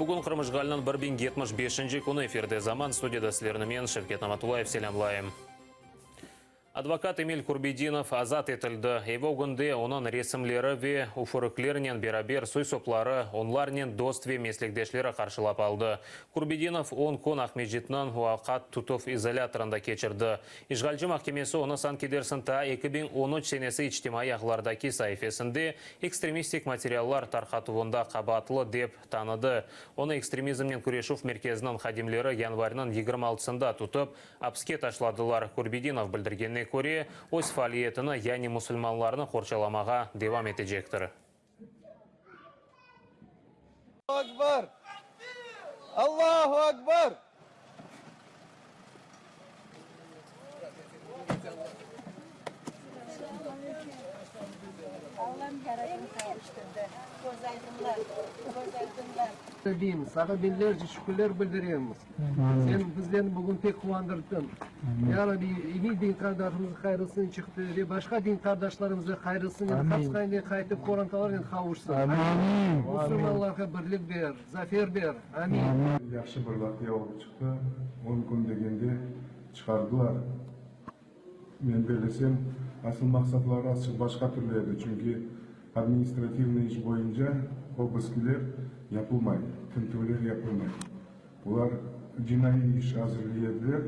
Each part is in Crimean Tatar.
Bugün Qırım işğaliniñ 1075-nci künü efirde Zaman studiyada sizlerni men, Şevket Namatullayev, selâmlayım. Advokat Emil Kurbedinov azat etildi. Evi ögünde onıñ resimleri ve üfürüklernen beraber soy-sopları, onlarnen dost ve meslekdeşleri qarşılap aldı. Kurbedinov on kün Aqmescitniñ muvaqqat tutuv izolâtorında keçirdi. İşğalci mahkemesi onı sanki dersin taa 2013 senesi içtimaiy ağlardaki saifesinde ekstremistik materiallar tarqatuvında qabaatlı dep tanıdı. Onı Ekstremizmnen küreşüv merkeziniñ hadimleri yanvarniñ 26-sında tutıp, Apske taşladılar. Kurbedinov bildirgenine köre, öz faaliyetini, yani musulmanlarnı qorçalamağa devam etecektir. Akbar! Allahu Akbar! Rabbim, saña biñlerce şükürler bildiremiz. Sen bizlerni bugün pek quvandırdıñ. Ya Rabbi, Emil din qardaşımızğa hayırlısınen çıqtı ve başqa din qardaşlarımız da hayırlısınen hapishaneden qaytıp qorantalarınen qavuşsın. Musulmanlarğa birlik ber, zafer ber. Amin. Yahşı bir vaqia olıp çıqtı. On kün degende çıqardılar. Men bellesem, asıl maqsatları azçıq başqa türlü edi, çünki administrativnıy iş boyunca obıskiler yapılmay, tintüvler yapılmay. Olar cinaiy iş azırlay ediler,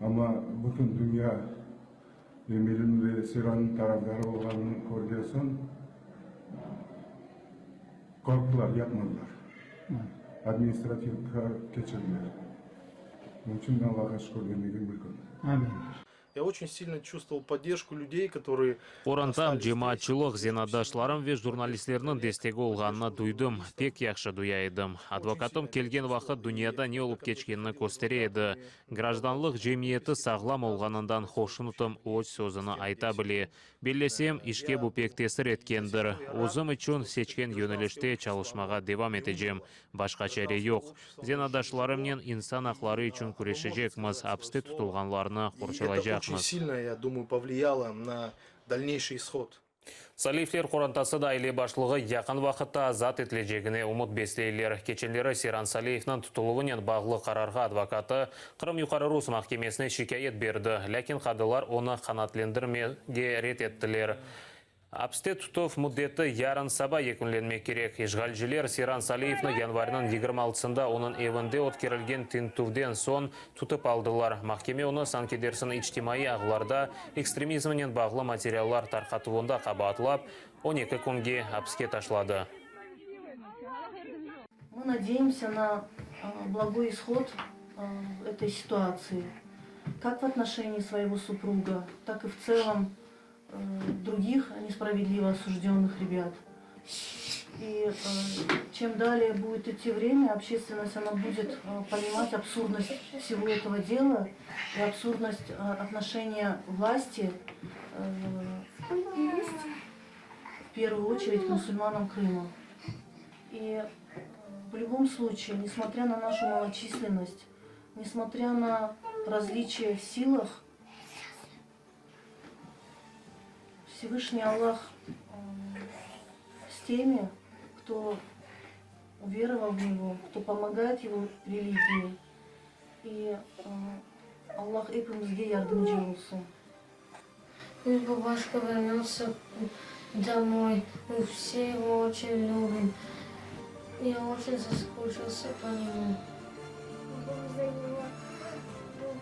amma bütün dünya Emilniñ ve Seranıñ tarafdarı olğanını körgen soñ, qorqtılar, yapmadılar. Administrativka keçirdiler. Onıñ içün Allağa şükür demege mümkün. Amin. Ya oçün silno çuvstvovал podderjku lüdey, kotorıye Qorantam, cemaatçılıq, zenaatdaşlarım ve jurnalistlerniñ destegi olğanını duydım, pek yahşı duya edim. Advokatım kelgen vaqıt dünyada ne olıp keçkenini köstere edi. Grajdanlıq cemiyeti sağlam olğanından hoşnutım, öz sözüni ayta bile. Bellesem, işke bu pek tesir etkendir. Özüm içün seçken yönelişte çalışmağa devam etecem. Başqa çare yoq. Zenaatdaşlarımnen insan aqları içün küreşecekmiz, apiste tutulğanlarnı qorçalaycaqmız. Saliyevler qorantası da aile başlığı yaqın vaqıtta azat etilecegine ümüt besleyler. Keçenleri Seyran Saliyevniñ tutuluvınen bağlı qararğa advokatı Qırım Yuqarı Rus mahkemesine şikâyet berdi, lâkin qadılar onı qanaatlendirmege red ettiler. Apiste tutuv müddeti yarın saba yekünlenmek kerek. İşğalciler Seyran Saliyevni yanvarniñ 26-sında onıñ evinde ötkerilgen tintüvden soñ tutıp aldılar. Mahkeme onı sanki dersin içtimaiy ağlarda ekstremizmnen bağlı materiallar tarqatuvında qabaatlap, 12 künge apiske taşladı. Мы надеемся на благой исход этой ситуации, как в отношении своего супруга, так и в целом других несправедливо осужденных ребят. И чем далее будет идти время, общественность она будет понимать абсурдность всего этого дела и абсурдность отношения власти в первую очередь к мусульманам Крыма. И в любом случае, несмотря на нашу малочисленность, несмотря на различия в силах, Всевышний Аллах с теми, кто уверовал в Него, кто помогает Его религии. И Allah epimizge yardımcı olsun. Пусть бабашка вернется домой, мы все его очень любим. Я очень соскучился по нему. Будем за него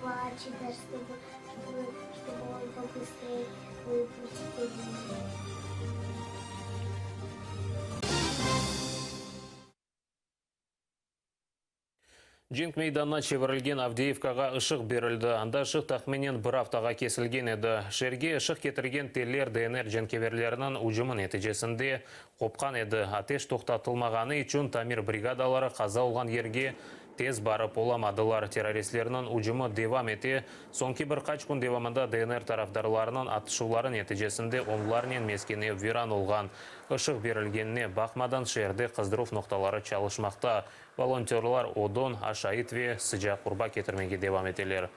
дуа читать, чтобы, чтобы, чтобы он побыстрее выпустили. Cenk meydanına çevirilgen Avdeyevkağa ışıq berildi. Anda ışıq tahminen bir aftağa kesilgen edi. Şeerge ışıq ketirgen teller DNR cenkeverleriniñ ücümi neticesinde qopqan edi. Ateş toqtatılmağanı içün tamir brigadaları qaza olğan yerge tez barıp olamadılar. Terroristlerniñ ücümi devam ete. Soñki bir qaç kün devamında DNR tarafdarlarınıñ atışuvları neticesinde onlarnen mesken ev viran olğan. Işıq berilgenine baqmadan şeerde qızdıruv noqtaları çalışmaqta. Volontörlar odun, aşayt ve sıcaq urba ketirmege devam eteler.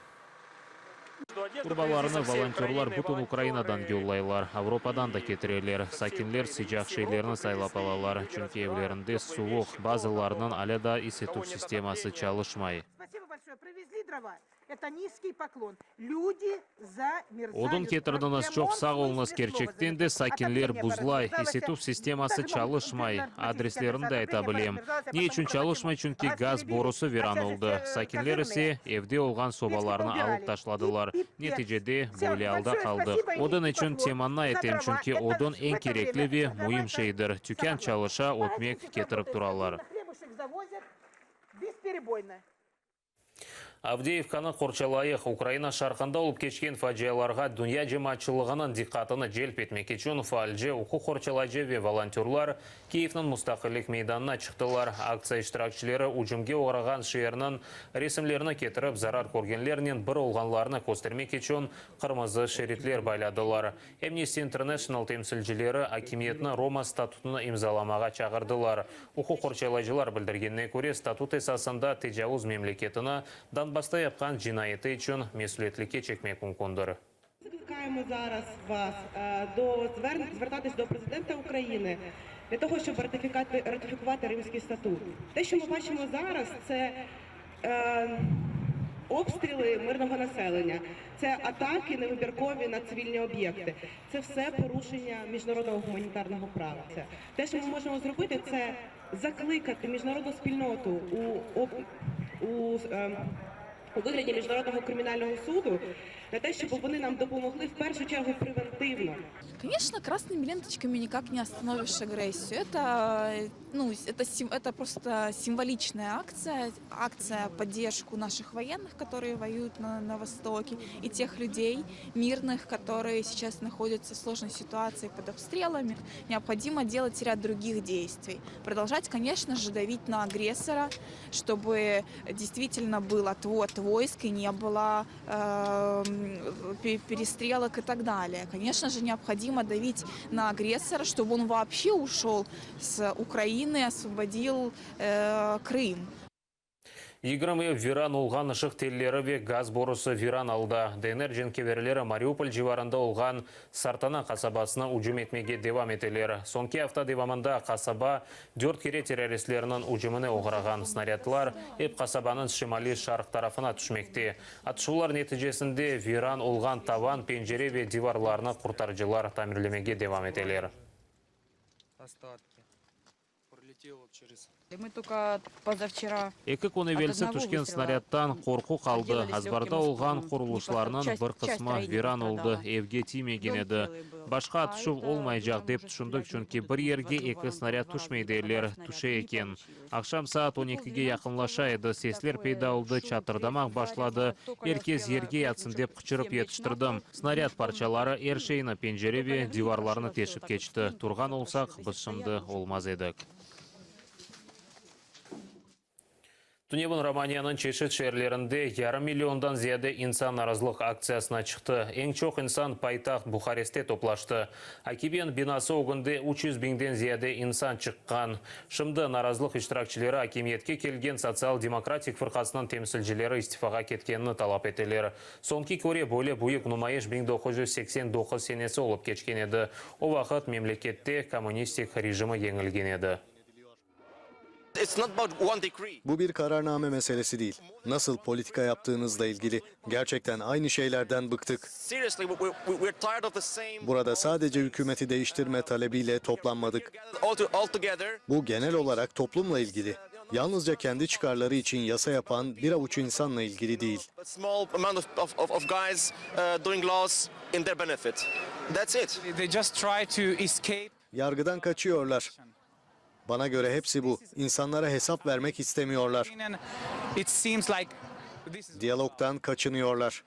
Urbalarnı volontörlar bütün Ukrainadan yollaylar, Avropadan da ketireler. Sakinler sıcaq şeylerni saylap alalar, çünki evlerinde suvuq, bazılarınıñ alâ daa isituv sisteması çalışmay. Odun ketirdiñiz, çoq sağ oluñız, kerçekten de sakinler buzlay, isituv sisteması çalışmay, adreslerini de ayta bilem. Ne içün çalışmay, çünki gaz borusı viran oldı, sakinler ise evde olğan sobalarnı alıp taşladılar, neticede böyle alda qaldıq. Odun içün temanna etem, çünki odun eñ kerekli ve müim şeydir, tükân çalışa, ötmek ketirip turalar. Avdeyevkanı qorçalayıq, Ukraina şarqında olıp keçken facialarğa dünya cemaatçılığınıñ diqqatını celp etmek içün faalci, uquq qorçalayıcı ve volontörlar Kiyevniñ Mustaqillik meydanına çıqtılar. Aktsiya iştirakçileri ücümge oğrağan şeerniñ resimlerini ketirip, zarar körgenlernen bir olğanlarını köstermek içün qırmızı şeritler bayladılar. Amnesty International temsilcileri akimiyetni Roma statutını imzalamağa çağırdılar. Uquq qorçalayıcılar bildirgenine köre, statut esasında tecavuz memleketini Donbassta yapqan cinayeti içün mesüliyetlikke çekmek mümkündir. Обстріли мирного населення, це атаки невибіркові на цивільні об'єкти, це все порушення міжнародного гуманітарного права. Те, що ми можемо зробити, це закликати міжнародну спільноту у у, у вигляді міжнародного кримінального суду на те, щоб вони нам допомогли в першу чергу превентивно. Конечно, красными ленточками никак не остановишь агрессию. Это, ну, это, это просто символичная акция, акция поддержку наших военных, которые воюют на, на Востоке, и тех людей мирных, которые сейчас находятся в сложной ситуации под обстрелами. Необходимо делать ряд других действий. Продолжать, конечно же, давить на агрессора, чтобы действительно был отвод войск и не было э, перестрелок и так далее. Конечно же, необходимо давить на агрессора, чтобы он вообще ушел с Украины, освободил э, Крым. 20 ev viran olğan, ışıq telleri ve gaz borusı viran alda. DNR cenkeverleri Mariupol civarında olğan Sartana qasabasına ücüm etmege devam eteler. Soñki afta devamında qasaba dört kere terroristlerniñ ücümine oğrağan. Snarâdlar ep qasabanıñ şimaliy-şarq tarafına tüşmekte. Atışuvlar neticesinde viran olğan tavan, pencere ve divarlarnı qurtarıcılar tamirlemege devam eteler. Eki kün evelsi tüşken snarâdtan qorqu qaldı, azbarda olğan qurulışlarnıñ bir qısmı viran oldı, evge tiymegen edi. Başqa atışuv olmaycaq, dep tüşündik, çünki bir yerge eki snarâd tüşmey deyler, tüşe eken. Aqşam saat on ekige yaqınlaşa edi, sesler peyda oldı, çatırdamaq başladı, er kes yerge yatsın dep qıçırıp yetiştirdim. Snarâd parçaları er şeyni, pencere ve divarlarnı teşip keçti. Turğan olsaq, biz şimdi olmaz edik. Tünevin Romaniyanıñ çeşit şeerlerinde yarım milliondan ziyade insan narazılıq aktsiyasına çıqtı. Eñ çoq insan paytaht Buharestte toplaştı. Akimiyet binası ögünde 300 biñden ziyade insan çıqqan. Şimdi narazılıq iştirakçileri akimiyetke kelgen Sotsial-demokratik fırqasınıñ temsilcileri istifağa ketkenini talap eteler. Soñki köre böyle büyük numayış 1989 senesi olıp keçken edi, o vaqıt memlekette kommunistik rejimi yeñilgen edi. Bu bir qararname meselesi değil. Nasıl politika yaptığınızla ilgili. Gerçekten aynı şeylerden bıktık. Burada sadece hükümeti değiştirme talebiyle toplanmadık. Bu genel olarak toplumla ilgili. Yalnızca kendi çıkarları için yasa yapan bir avuç insanla ilgili değil. Yargıdan kaçıyorlar. Bana göre hepsi bu. İnsanlara hesap vermek istemiyorlar. Diyalogtan kaçınıyorlar.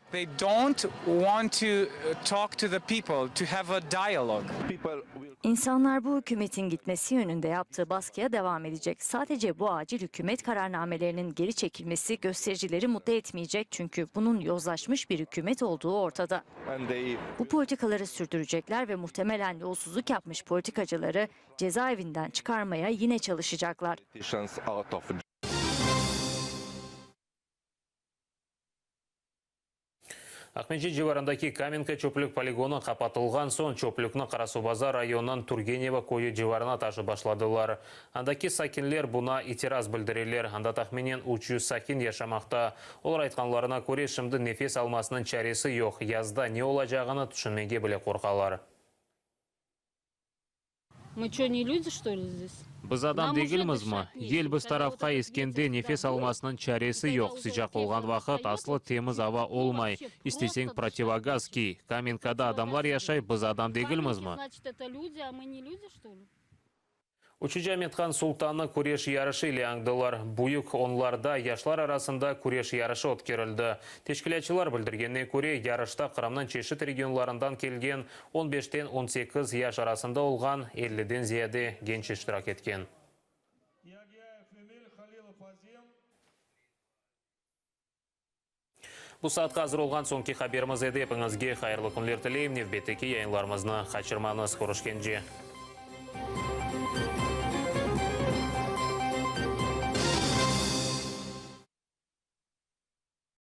İnsanlar bu hükümetin gitmesi yönünde yaptığı baskıya devam edecek. Sadece bu acil hükümet kararnamelerinin geri çekilmesi göstericileri mutlu etmeyecek çünkü bunun yozlaşmış bir hükümet olduğu ortada. Bu politikaları sürdürecekler ve muhtemelen yolsuzluk yapmış politikacıları cezaevinden çıkarmaya yine çalışacaklar. Aqmescit civarındaki Kamenka çöplük poligonı qapatılğan soñ çöplükni Qarasuvbazar rayonınıñ Turgenevo köyü civarına taşıp başladılar. Andaki sakinler buña itiraz bildireler. Anda tahminen 300 sakin yaşamaqta. Olar aytqanlarına köre, şimdi nefes almasınıñ çaresi yoq, yazda ne olacağını tüşünmege bile qorqalar. Mı ço, ne lüdi, çto li, zdes? Biz adam degilmizmi? Yel biz tarafqa eskende nefes almasınıñ çaresi yoq, sıcaq olğan vaqıt aslı temiz ava olmay. İsteseñ protivogaz kiy. Kamenkada adamlar yaşay, biz adam degilmizmi? Uçucı Amethan Sultannı küreş yarışı ile añdılar. Büyük Onlarda yaşlar arasında küreş yarışı ötkerildi. Teşkilâtçılar bildirgenine köre, yarışta Qırımnıñ çeşit regionlarından kelgen on beşten on sekiz yaş arasında olğan elliden ziyade genç iştirak etken. Bu saatqa azır olğan soñki haberimiz edi. Epiñizge hayırlı künler tileyim. Nevbetteki yayınlarımıznı qaçırmañız. Körüşkence.